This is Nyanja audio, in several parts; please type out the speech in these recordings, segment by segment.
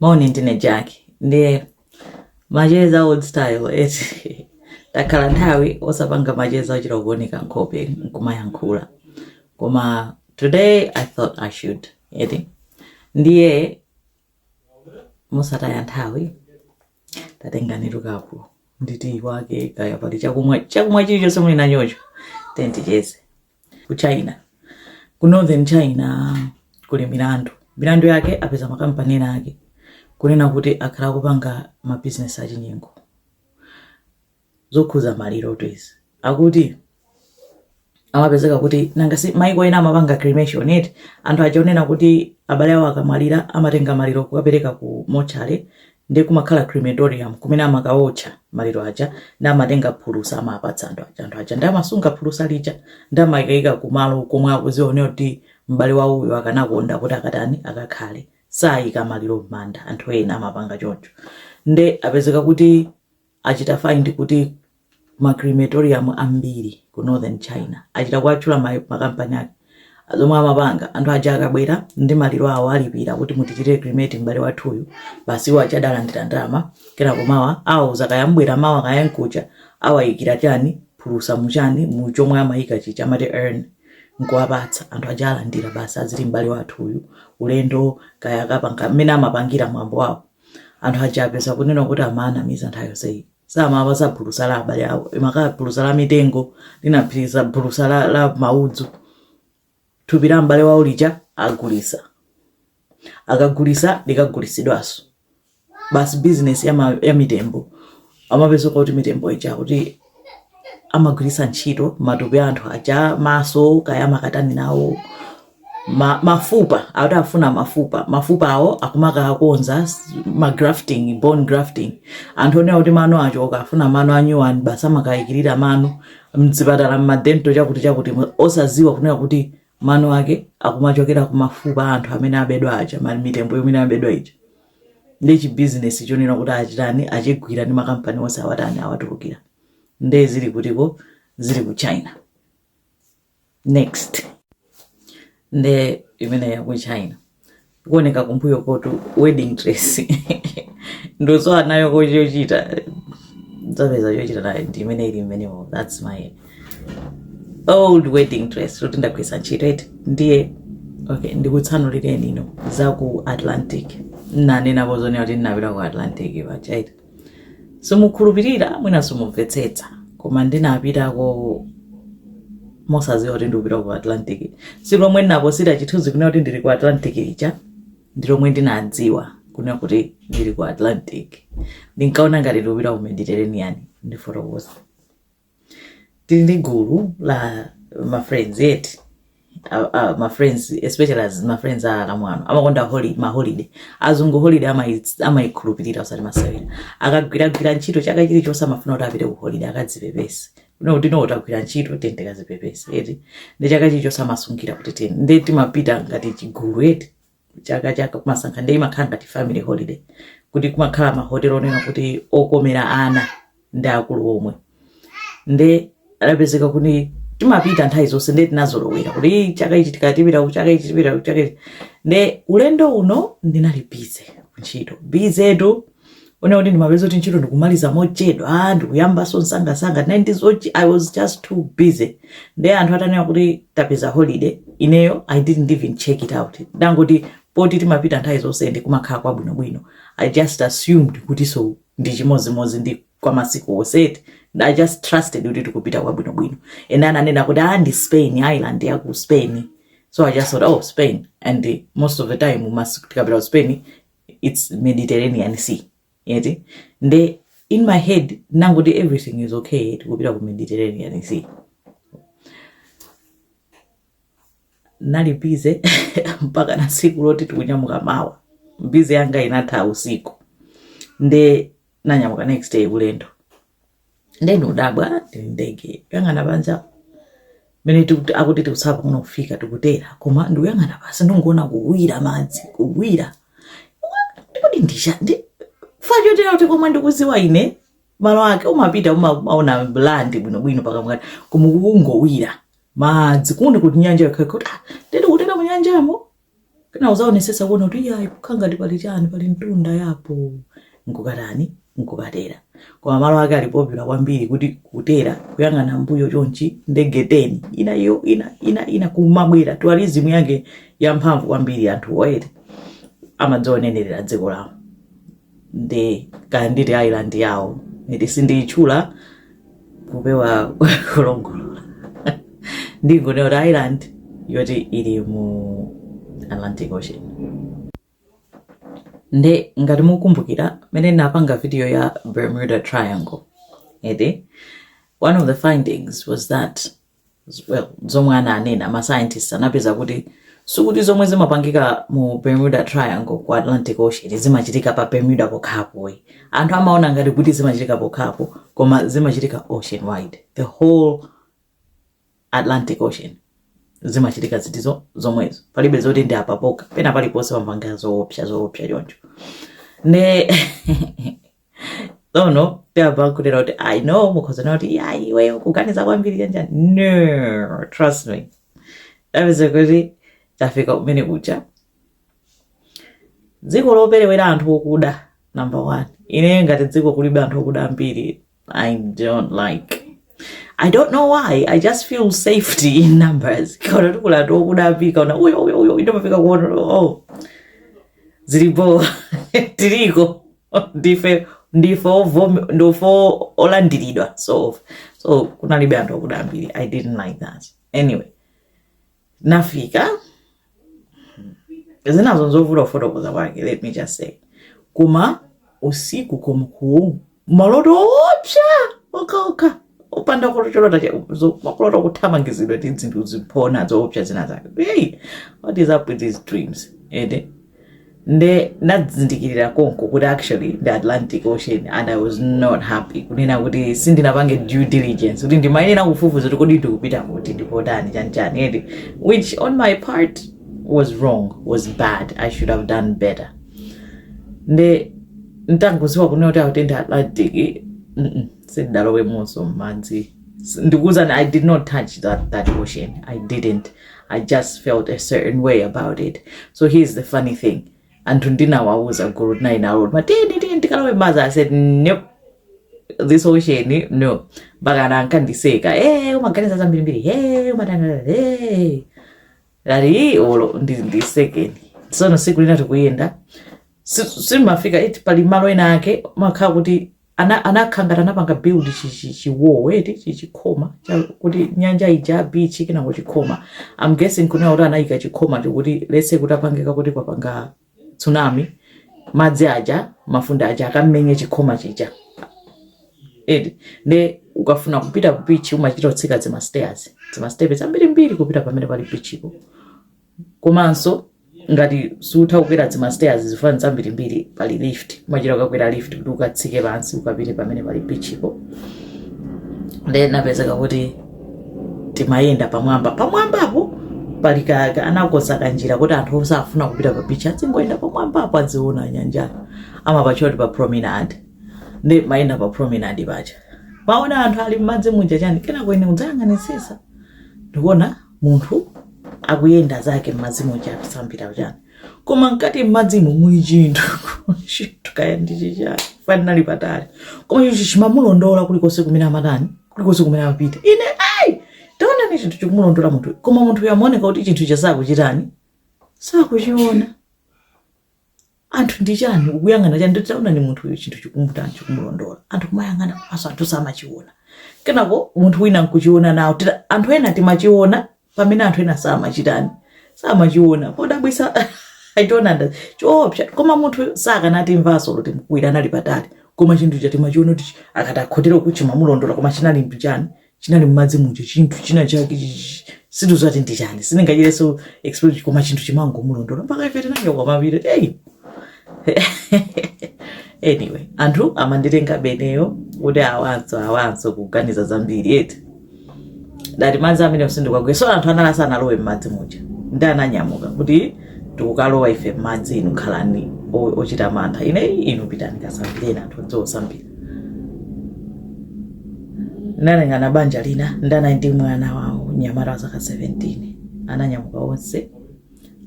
Moni, ndine Jack. Ndiye macheza old style eti. Takhala nthawi osapanga macheza ochita kuoneka nkhope nkumayankhula, koma today I thought I should, eti. Ndiye musataya nthawi, tatengani tukapu ndi tiyi wake, kaya pali chakumwa, chakumwa chilichonse muli nachocho, ticheze. Ku China, ku northern China, kuli milandu. Milandu yake, apeza makampani ena ake kunena kuti akhala akupanga mabizinesi achinyengo zokhuza maliro izi. Akuti amapezeka kuti, nanga si maiko ena amapanga cremation eti? Anthu aja onena kuti abale awo akamwalira amatenga maliro kukapereka ku mochale, ndi kumakhala crematorium kumene amakawotcha maliro aja, ndi amatenga phulusa amapatsa anthu aja. Anthu aja ndi amasunga phulusa lija ndi amayikayika kumalo komwe akuziwa onena kuti m'bale wawo uyo akanakonda kuti akatani, akakhale. Sayika maliro m'manda, anthu ena amapanga choncho. Nde apezeka kuti achita find kuti ma crematorium ambiri ku northern China, achita kuatchula makampani ake zomwe amapanga. Anthu aja akabwera ndi maliro awo, alipira kuti mutichitire cremate m'bale wathuyu, basi iwo aja adalandira ndalama. Kenako mawa awauza, kaya mbwera mawa kaya nkucha, awayikira chani, phulusa muchani, mu chomwe amayika chicha amati urn, nkuwapatsa. Anthu aja alandira, basi aziti m'bale wathuyu ulendo, kaya akapanga mmene amapangira mwambo wawo. Anthu aja apeza kunena kuti amaanamiza nthawi yonseyi. Samapasa phulusa la abale awo, imakhala phulusa la mitengo, linaphiriza phulusa la maudzu. Thupi la m'bale wawo lija agulisa, akagulisa likagulisidwanso, basi business ya mitembo. Amapeza kuti mitembo ija kuti amagwiritsa ntchito matupi a anthu aja, maso kaya amakatani nawo, mafupa, akuti afuna mafupa, mafupa awo akumakakonza ma grafting, bone grafting. Anthu onena kuti mano achoka, afuna mano anyuwani, basi amakayikirira mano mzipatala, mma dental, chakuti chakuti, osaziwa kunena kuti mano ake akumachokera ku mafupa a anthu amene abedwa aja, mitembo imene abedwa ija. Ndi chibizinesi chonena kuti achitani, achigwira ndi makampani onse awatani, awatulukira. Nde zili kutiko? Zili ku China. Next, nde imene ya ku China ikuoneka kumbuyo kotu, wedding dress. Ndozowa nayo kochochita, zapeza chochita nayo, ndi imene ili mmenemo. That's my old wedding dress kuti ndagwisa ntchito eti. Ndiye okay, ndikutsanulireni ino za ku Atlantic. Nnanenapo zonena kuti ndinapita ku Atlantic paja eti. Simukhulupirira, mwina simumvetsetsa, koma ndinapitako mosaziwa kuti ndikupita ku Atlantic. Tsiku lomwe ndinaposita chithunzi kunena kuti ndili ku Atlantic lija ndi lomwe ndinadziwa kunena kuti ndili ku Atlantic. Ndinkaona ngati ndikupita ku Mediterranean. Ndifotokoza. Tili ndi gulu la ma friends eti, ma friends, especially as ma friends a alamwano amakonda ma holiday. Azungu holiday amayikhulupirira osati masewera. Akagwiragwira ntchito chaka chilichonse, amafuna kuti apite ku holiday akadzipepese, kuna kuti no, tagwira ntchito, tiyeni tikazipepese eti. Ndi chaka chilichonse amasungira kuti tiyeni. Ndi timapita ngati chigulu eti, chaka chaka kumasankha. Ndi imakhala ngati family holiday, kuti kumakhala mahotelo onena kuti okomera ana ndi akulu omwe. Nde adapezeka kuti timapita nthawi zonse, nde tinazolowera kuti "Ii, chaka ichi tikatipita ku chaka ichi, tipita ku chaka ichi." Nde ulendo uno ndinali busy kuntchito, busy tu one kuti ndimapeza kuti ntchito ndikumaliza mochedwa, ndikuyambaso msangasanga, ndinali ndi I was just too busy. Nde anthu atanena kuti tapeza holiday, ineyo I didn't even check it out. Ndangoti poti timapita nthawi zonse ndi kumakhala kwabwinobwino, I just assumed kuti so ndi chimozimozi ndi kwa masiku onse eti. I just trusted kuti tikupita kwabwinobwino. And ananena kuti ndi Spain, island ya ku Spain, so I just thought, "Oh, Spain." And most of the time tikapita ku Spain it's Mediterranean Sea eti. Nde in my head nangoti everything is okay, tikupita ku Mediterranean Sea. Nali busy mpaka na tsiku loti tikunyamuka mawa. Busy yanga inatha usiku, nde nanyamuka next day ulendo. Nde ndudabwa, ndili ndege, kuyang'ana panja mene akuti tikutsala pang'ono kufika, tikutera, koma ndikuyang'ana pasi, ndingoona kuwira madzi, kuwira. Ndikuti ndicha ndi fachotera kuti komwe ndikuziwa ine malo ake umapita umaona land bwinobwino pakamwati, koma kungowira madzi kuni kuti nyanja yokha, kuti nditi kutera mu nyanjamo. Kena uzaonesesa kuona kuti iya, ikukhala ngati pali chani, pali mtunda yapo, nkukatani, nkukatera. Koma malo ake ali popular kwambiri kuti kutera kuyang'ana mbuyo chonchi, ndege 10 ina iyo ina ina ina kumabwera. Tourism yake yamphamvu kwambiri. Anthu otere amadzionenerera dziko lawo ndi kaya nditi island yawo iti, sindiyitchula kupewa kulongolola, ndingonena kuti island yoti ili mu Atlantic Ocean. Nde ngati mukumbukira mene napanga video ya Bermuda Triangle eti, one of the findings was that, well, zomwe ananena ma scientists, anapeza kuti sikuti zomwe zimapangika mu Bermuda Triangle ku Atlantic Ocean zimachitika pa Bermuda pokhapo. Anthu amaona ngati kuti zimachitika pokhapo, koma zimachitika ocean wide, the whole Atlantic Ocean zimachitika zitizo zomwezo. Palibe zoti ndi apa pokha, pena paliponse pamapanga zoopsa zoopsa choncho. Ne tsono tiyamba kunena kuti, I know mukhoza kuti ya, iweyo kuganiza kwambiri chanjani. No, trust me, tapeza kuti tafika kumene kucha, dziko loperewera anthu okuda. Number one, ine ngati dziko kulibe anthu okuda ambiri, I don't like. I don't know why. I just feel safety in numbers. Kaona tikula anthu okuda ambiri, kaona uyo uyo uyo, indomafika kuona, oh. Zilipo tiliko ndife ndife ndife olandiridwa. So kunalibe anthu okuda ambiri. I didn't like that. Anyway, nafika zinazo nzovuta kufotokoza kwake, let me just say. Koma usiku komku maloto opsa okhaokha, opanda kulota, makulota kuthamangizidwa ndi zinthu zimphona zoopsa zina zake. Hey, what is up with these dreams ede? Nde nadzindikirira konko kuti actually the Atlantic Ocean, and I was not happy kunena kuti sindinapange due diligence, kuti ndimayenera kufufuza kuti kodi ndikupita kuti, ndipotani, chanichani edi, which on my part was wrong, was bad. I should have done better. Nde ntangoziwa kunena kuti akuti ndi Atlantic, sindalowemonso m'madzi. Ndikuwuzani, I did not touch that ocean. I didn't. I just felt a certain way about it. So here's the funny thing. Anthu ndinawauza, gulu tinali nalo, mateni tiyeni tikalowe m'madzi. I said, "Nope, this ocean, no." Mpaka ankandiseka, "Eh, umaganiza zambirimbiri, eh, umatana, eh." Lali olo ndisekeni. Tsono siku lina tikuyenda, simafika iti, pali malo ena ake makhala kuti anakhala ngati anapanga build chiwowo eti, chikhoma kuti nyanja ija, beach, kenako chikhoma. I'm guessing kunena kuti anayika chikhoma chikuti, let's say kuti apangika kuti kwapanga tsunami, madzi aja, mafunde aja akammenye chikhoma chija eti. Ne ukafuna kupita ku beach umachita kutsika zima stairs, zima steps zambirimbiri kupita pamene pali beach ipo. Komanso ngati sutha kukwera zima stairs zifana zambirimbiri, pali lift, umachita kukakwera lift kuti ukatsike pansi ukapite pamene pali beach ipo. Then napezeka kuti timayenda pamwamba, pamwambapo pali anakonza kanjira kuti anthu osafuna kupita pa beach azingoyenda pamwambapo, aziona nyanjayo, amapatchula kuti pa promenade. Ndi mayenda pa promenade paja, maona anthu ali m'madzi muja chani. Kenako ine kudzayang'anisisa, ndikuona munthu akuyenda zake m'madzi muja, akusambira chani, koma mkati m'madzimo muli chinthu, chinthu kaya ndi chichani, fanali patali, koma ichi chimamulondola kulikonse kumene amatani, kulikonse kumene amapita. Ine, ayi, taona ni chinthu chikumulondola munthu, koma munthu yamaoneka kuti chinthu chasakuchitani, sakuchiona. Anthu, ndi chani ukuyang'ana chani? Nditaona ni munthu uyu, chinthu chikumutani, chikumulondola. Anthu kumayang'ana komanso anthu samachiona. Kenako munthu wina nkuchiona nawo. Anthu ena timachiona pamene anthu ena samachitani, samachiona. Podabwisa, I don't understand, choopsa, koma munthu sakanatimvanso kuti mkwira anali patali, koma chinthu chatimachiona kuti akati akhotera kuchimamulondola. Koma chinali chani? Chinali m'madzi muja, chinthu china chake situzati ndi chani, sindingachireso explain, koma chinthu chimangomulondola mpaka ife tinachoka mapita. Hey, anyway, anthu amanditenga beneyo kuti awanso awanso kuganiza zambiri eti. Dati madzi amene sindikagwe. So anthu anali asanalowe m'madzi muja, ndi ananyamuka kuti tikukalowa ife m'madzi, inu khalani ochita mantha. Ine, inu pitani kasambireni, anthu odziwa. Ndalengana banja lina, ndanali ndi mwana wawo mnyamata wa zaka 17. Ananyamuka onse.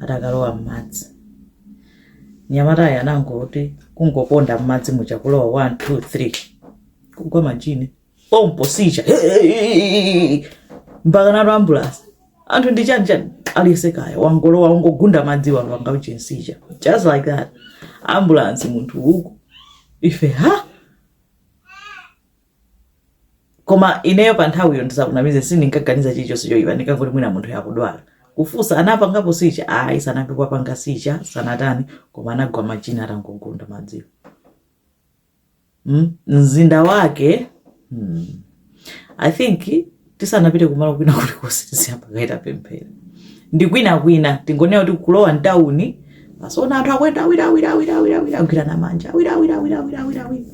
Atakalowa m'madzi, mnyamatayo anangoti kungoponda m'madzi muja, kulowa 1 2 3, kugwa majini pompo seizure, mpaka nato ambulance, anthu ndi chani chani, aliyense kaya wangolowa, wangogunda madzi, wapanga ujeni seizure, just like that, ambulance, munthu uku ife ha. Koma ineyo pa nthawiyo, ndisakunamize, sindinkaganiza chilichonse choyipa. Ndikangoti mwina munthu yakudwala. Kufunsa, anapangapo seizure? Ayi, sanambe kwapanga seizure, sanatani, koma anagwa majini atangogunda madziwo. Mzinda wake, I think tisanapite kumalo kwina kulikonse tiziyamba kaita pemphera. Ndi kwina kwina tingonena kuti kulowa mtawuni pasona anthu akwenda awiri awiri awiri awiri awiri, agwirana manja awiri awiri awiri awiri awiri awiri,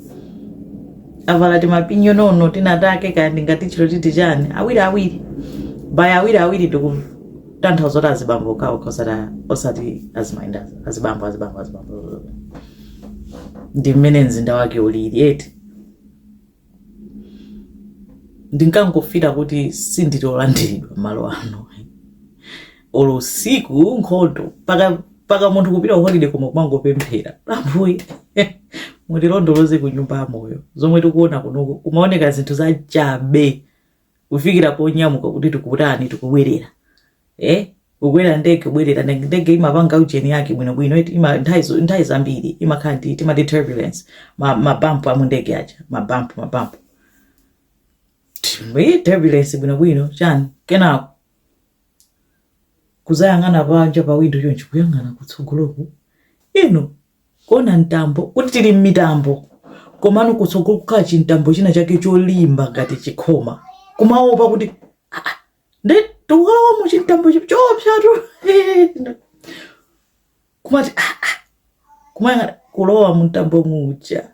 avala timapinyonono tinatake, kaya ndingati chilo titi chani, awiri awiri by awiri awiri. Ndikutanthauza kuti azibambo kawo, osati azimayi, azibambo, azibambo, azibambo. Ndi mmene mzinda wake ulili eti. Ndinkangofira kuti sindili olandiridwa malo ano, olo usiku nkhondo paka paka munthu kupita ku holiday koma kumangopemphera, "Ambuye, mutilondoloze ku nyumba ya moyo." Zomwe tikuona kunoku kumaoneka zinthu zachabe kufikira ponyamuka kuti tikutani, tikubwerera, kukwera ndege, kubwerera. Ndege imapanga ujeni yake bwinobwino. Ima nthawi zambiri imakhala ndi timati turbulence, mabump amu ndege aja, mabump, mabump, turbulence bwinobwino chani. Kenako kuzayang'ana panja pa window chonchi, kuyang'ana kutsogoloku ino, kuona mtambo, kuti tili mmitambo, komano kutsogolo kukhala chimtambo china chake cholimba ngati chikhoma. Kumaopa kuti, "Ah, ah, nde tikukalowa mu chimtambo choopsatu." Kumati, "Ah, ah." Kumayang'ana kulowa mu mtambo muja,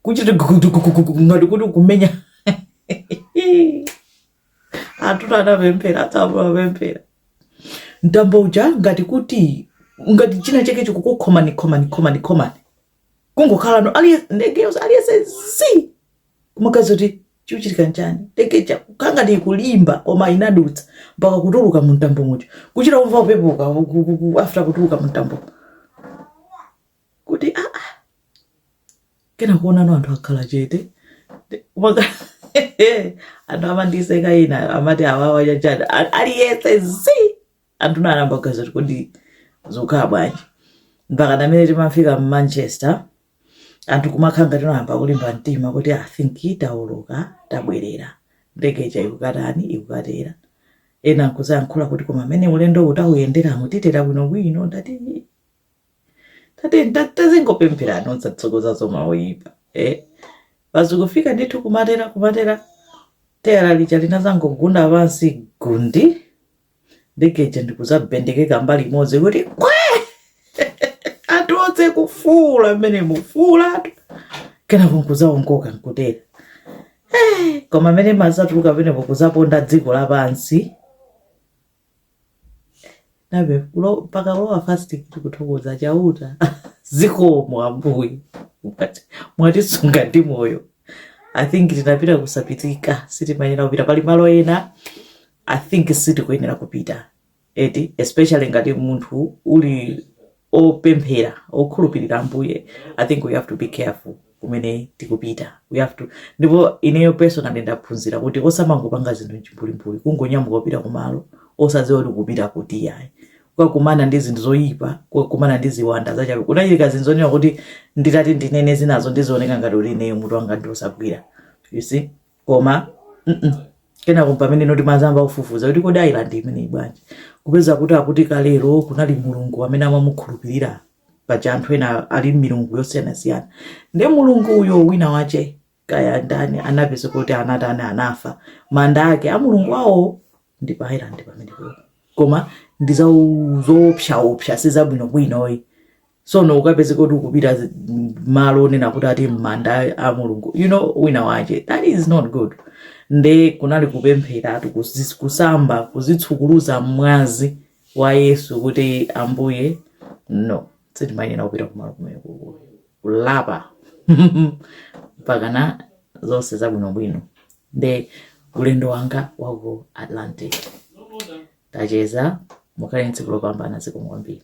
kuchiti gugugugugugu ngati kuti kumenya anthu. Anapemphera, atsapemphera mtambo uja ngati kuti ngati china chake chikukukhomani khomani khomani khomani. Kungokhala no aliye ndege yonse, aliyese zi kumakazi kuti chikuchitika nchani. Ndege ija kukhala ngati ikulimba, koma inadutsa mpaka kutuluka mu mtambo muja, kuchita kumva kupepuka after kutuluka mu mtambo kuti ah ah. Kena kuonano anthu akhala chete. Anthu amandiseka ina, amati awawa chachani, aliyese zi. Anthu nayamba kuganiza kuti kodi zikukhala bwanji? Mpaka namene timafika mu Manchester, anthu kumakhala ngati noyamba kulimba mtima kuti I think tawoloka, tabwerera, ndege ija ikukatani, ikukatera. Ena nkuzayankhula kuti koma amene ulendo utawuyenderamo titera bwinobwino. Ndati tate tazingopempherani, osatsogoza zoma oyipa. Pazikufika ndithu kumatera, kumatera, teyala lija linazangogunda pansi gundi, ndege ija ndikuzabendekeka mbali imodzi kuti kwe. Anthu onse kufuula mmene mufuula, kenako nkuzawongoka nkutera. Koma mmene mazatuluka penepo kuzaponda dziko lapansi nabe mpaka kulowa fasting, tikuthokoza Chauta, zikomo Ambuye, mwatisunga ndi moyo. I think tinapita kusapitika, sitimayenera kupita. Pali malo ena I think sitikuyenera kupita eti, especially ngati munthu uli opemphera, okhulupirira Ambuye. I think we have to be careful kumene tikupita. We have to. Ndipo ineyo personally ndaphunzira kuti osamangopanga zinthu mchimbulimbuli, kungonyamuka kupita kumalo osadziwa kuti kupita kuti yayi, kukakumana ndi zinthu zoyipa, kukakumana ndi ziwanda zachabe. Kunachitika zinthu zonena kuti nditati ndinene zinazo ndizioneka ngati kuti ineyo mutu wanga ndi osagwira, you see. Koma Kenako pamene noti mazamba kufufuza kuti kodi island imeneyi bwanji, kupeza kuti akuti kalero kunali mulungu amene amamukhulupirira paja. Anthu ena ali milungu yosiyanasiyana, ndi mulungu uyo wina wache kaya ndani anapeza kuti anatani, anafa, manda ake a mulungu awo ndi pa island pamenepo. Koma ndi zoopsaopsa, sizabwinobwinoyi. Sono ukapeze kuti ukupita malo onena kuti ati manda a mulungu wina wache, that is not good. Nde kunali kupempheratu, kusamba, kuzitsukuluza mwazi wa Yesu kuti Ambuye, no, sitimayenera kupita kumalo kumene kulapa mpakana zonse zabwinobwino. Nde ulendo wanga waku Atlantic tacheza. Mukhale ndi tsiku lopambana. Zikomo kwambiri.